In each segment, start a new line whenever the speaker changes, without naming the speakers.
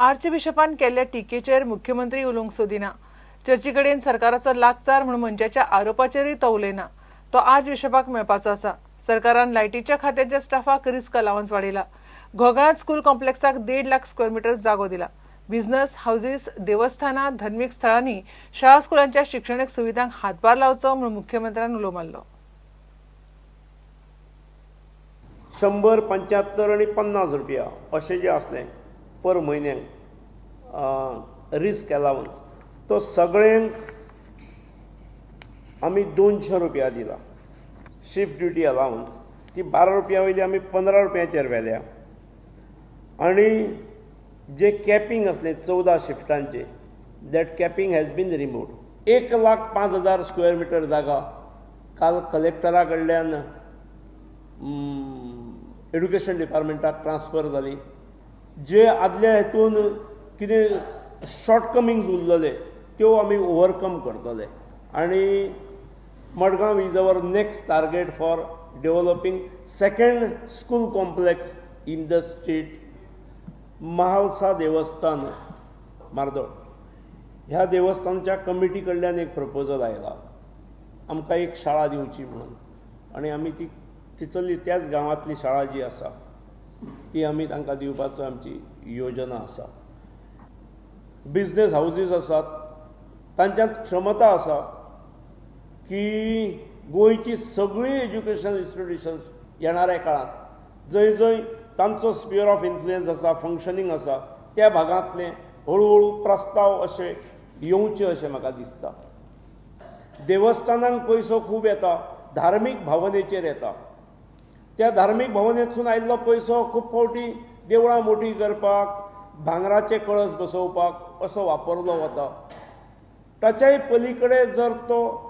आर्चबिशपान केल्ल्या टिकेचेर मुख्यमंत्री उलोवंक सोदिना. चर्ची कडेन सरकाराचो लागचार म्हूण मनशाच्या आरोपाचेरूय तो उलयना. तो आज बिशपाक मेळपाचो आसा. सरकारान लायटीच्या खात्याच्या स्टाफाक रिस्क अलावन्स वाडयला. घोगळांत स्कूल कॉम्प्लेक्साक 1.5 लाख स्क्वेअर मिटर जागो दिला. बिझनेस हावजीस, देवस्थानां, धर्मीक स्थळांनी शाळा स्कुलांच्या शिक्षणीक सुविधांक हातभार लावचो म्हूण मुख्यमंत्र्यान उलो मारलो.
175 आनी 50 रुपया अशें जें आसलें पर म्हयन्याक रिस्क अलावन्स, तो सगळ्यांक आमी 200 रुपया दिला. शिफ्ट ड्युटी अलावन्स ती 12 रुपया वयली आमी 15 रुपयांचेर व्हेल्या. आनी जे कॅपिंग आसलें 14 शिफ्टांचे, that capping has been removed. 1,05,000 square metre जागा काल कलेक्टरा कडल्यान एड्युकेशन डिपार्टमेंटाक ट्रान्सफर जाली. जे आदल्या हेतून कितें शॉर्टकमिंग्स उरलेले त्यो आमी ओवरकम करतले. आनी Madgaon is our next target for developing second school complex in the state. Mahalsa देवस्थान मार्दोळ ह्या देवस्थानच्या कमिटी कडल्यान एक प्रपोजल आयला आमकां एक शाळा दिवची म्हणून, आनी आमी ती चिचल्ली त्याच गांवांतली शाळा जी आसा ती आमी तांकां दिवपाचो आमची योजना आसा. बिजनेस हावजीस आसात तांच्यांत क्षमता आसा की गोंयची सगळीं एज्युकेशन इन्स्टिट्युशन्स येणाऱ्या काळांत जंय जंय तांचो स्पियर ऑफ इन्फ्लुयन्स आसा, फंक्शनींग आसा, त्या भागांतले हळुहळू प्रस्ताव अशे येवचे अशें म्हाका दिसता. देवस्थानांक पयसो खूब येता, धार्मीक भावनेचेर येता. त्या धार्मीक भावनेतसून आयिल्लो पयसो खूब फावटी देवळां मोठी करपाक, भांगराचे कळस बसोवपाक असो वापरलो वता. ताच्याय पलीकडे जर तो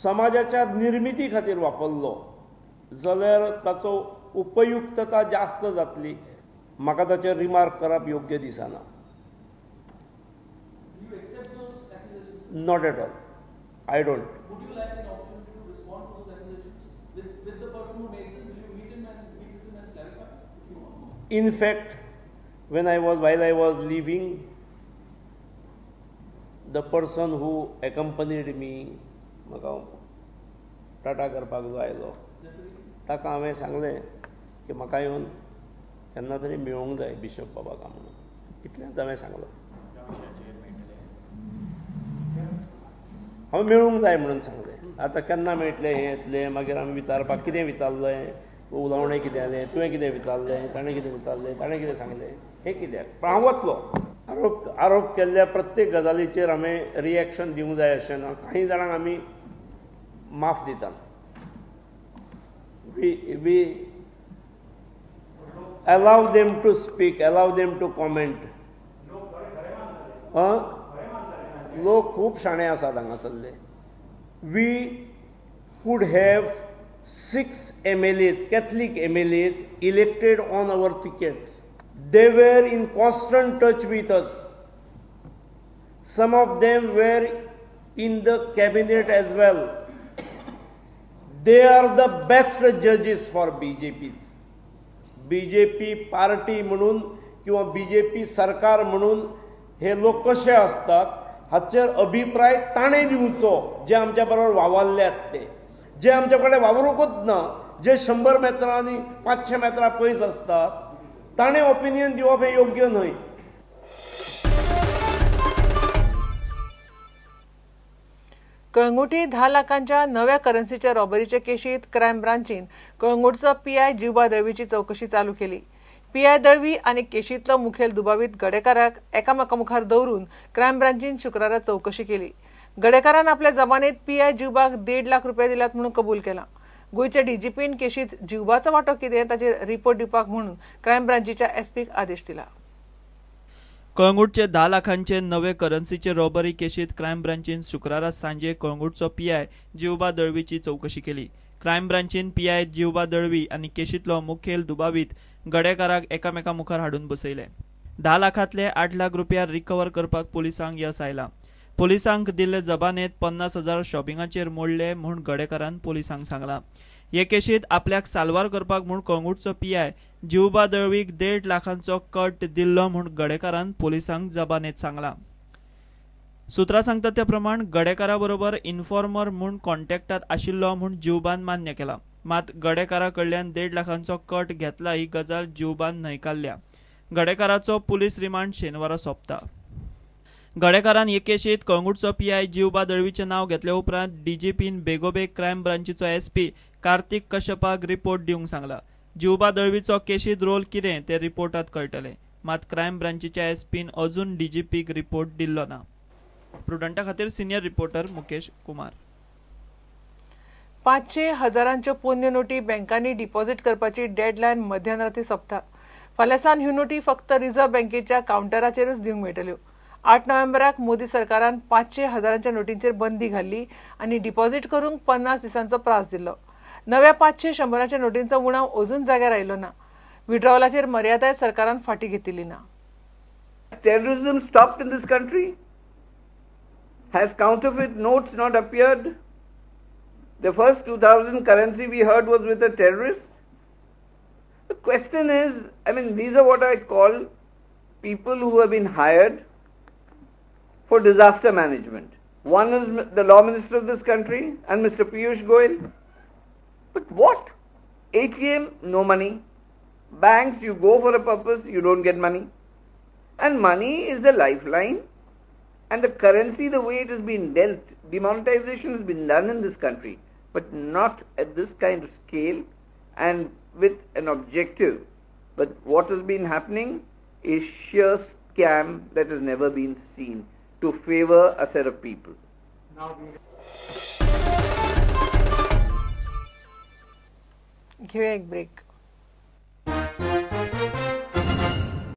समाजाच्या निर्मिती खातीर वापरलो जाल्यार ताचो उपयुक्तता जास्त जातली. म्हाका ताचेर रिमार्क करप योग्य दिसना. Not at all. I don't.
Would you like an opportunity to respond to those accusations with the person who made them? Will you meet him and meet with him and clarify if you want?
In fact, while I was leaving, the person who accompanied me, म्हाका टाटा करपाक जो आयलो ताका हांवें सांगलें की म्हाका येवन केन्ना तरी मेळूंक जाय बिशप बाबाक म्हणून, इतलेंच हांवें सांगलो. हांव मेळूंक जाय म्हणून सांगलें. आतां केन्ना मेळटलें हें येतलें, मागीर आमी विचारपाक कितें विचारलें, उलोवणें कितें जालें, तुवें कितें विचारलें, ताणें कितें विचारलें, ताणें कितें सांगलें, हें कित्याक. पण हांव वतलो. आरोप केल्ल्या प्रत्येक गजालीचेर हांवें रिएक्शन दिवंक जाय अशें ना. कांय जाणांक आमी माफ दितात. We allow them to speak, allow them to comment. लोक खूब शाणे आसात हांगासरले. We could have 6 MLAs, Catholic MLAs elected on our tickets. They were in constant touch with us. Some of them were in the cabinet as well. They are the best judges for BJPs. BJP party म्हणून किंवा BJP सरकार म्हणून हे लोक कशे असतात हाचेर अभिप्राय ताणें दिवचो, जे आमच्या बरोबर वावरल्यात ते, जे आमच्या कडेन वावरूंकूच ना, जे 100 मेत्रां आनी 500 मेत्रां पयस आसतात ताणें ओपिनियन दिवप हें योग्य न्हय.
कळंगुटी 10 लाखांच्या नव्या करन्सीच्या रॉबरीच्या केशीत क्रायम ब्रांचीन कळंगूटचो पीआय जिवबा दळवीची चौकशी चालू केली. पीआय दळवी आनी केशींतलो मुखेल दुबावीत गडेकाराक एकामेका मुखार दवरून क्रायम ब्रांचीन शुक्रारा चौकशी केली. गडेकारान आपल्या जबानीत पीआय जिवबाक 1.5 लाख रुपया दिल्यात म्हणून कबूल केला. गोंयच्या डीजीपीन केशीत जिवबाचो वांटो कितें ताचेर रिपोर्ट दिवपाक म्हणून क्रायम ब्रांचीच्या एसपीक आदेश दिला.
कळंगूटचे 10 लाखांचे नवे करन्सीचे रॉबरी केशीत क्रायम ब्रांचीन शुक्रारा सांजे कळंगूटचो पीआय जिवबा दळवीची चौकशी केली. क्रायम ब्रांचीन पीआय जिवबा दळवी आनी केशींतलो मुखेल दुबावीत गडेकाराक एकामेका मुखार हाडून बसयले. 10 लाखांतले 8 लाख रुपया रिकवर करपाक पुलिसांक यस आयलां. पुलिसांक दिल्ले जबानेत 50,000 शॉपिंगाचेर मोडले म्हूण गडेकारान पुलिसांक सांगलां. हे केशीत आपल्याक साल्वार करपाक म्हूण कळंगूटचो पीआय जिवबा दळवीक 1.5 लाखांचो कट दिल्लो म्हूण गडेकारान पोलिसांक जबानेत सांगला. सुत्रां सांगतात त्या प्रमाण गडेकारा बरोबर इन्फॉर्मर म्हूण कॉन्टॅक्टात आशिल्लो म्हूण जिवबान मान्य केला. मात गडेकारा कडल्यान 1.5 लाखांचो कट घेतला ही गजाल जिवबान न्हयकारल्या. गडेकाराचो पुलीस रिमांड शेनवारा सोंपता. गडेकारान हे केशीत कळंगूटचो पीआय जिवबा दळवीचें नांव घेतल्या उपरांत डीजीपीन बेगोबेग क्रायम ब्रांचीचो एसपी कार्तिक कश्यपाक रिपोर्ट दिवंक सांगला. जिवबा दळवीचो केशीत रोल कितें तें रिपोर्टात कळटलें. मात क्रायम ब्रांचीच्या एसपीन अजून डीजीपीक रिपोर्ट दिल्लो ना. प्रुडंटा खातीर सिनियर रिपोर्टर मुकेश कुमार.
500 हजारांच्यो पोन्न्यो नोटी बँकांनी डिपॉझिट करपाची डेडलायन मध्यानराती सोंपता. फाल्यां सावन ह्यो नोटी फक्त रिझर्व्ह बँकेच्या कावंटराचेरूच दिवंक मेळटल्यो. 8 नोव्हेंबराक मोदी सरकारान 500 हजारांच्या नोटींचेर बंदी घाल्ली आनी डिपॉझिट करूंक 50 दिसांचो प्रास दिल्लो. नव्या 500 100 नोटींचो उणाव अजून जाग्यार आयलो ना. विड्रॉवलाचेर मर्यादाय सरकारान फाटी घेतिल्ली ना.
Terrorism stopped in this country? Has counterfeit notes not appeared? The first 2000 currency we heard was with a terrorist. The question is, I mean, these are what I call people who have been hired for disaster management. One is the law minister of this country and Mr. Piyush Goyal. But what? ATM, no money. Banks, you go for a purpose, you don't get money. And money is the lifeline. And the currency, the way it has been dealt, demonetization has been done in this country, but not at this kind of scale and with an objective. But what has been happening is sheer scam that has never been seen to favor a set of people.
घेऊया एक break.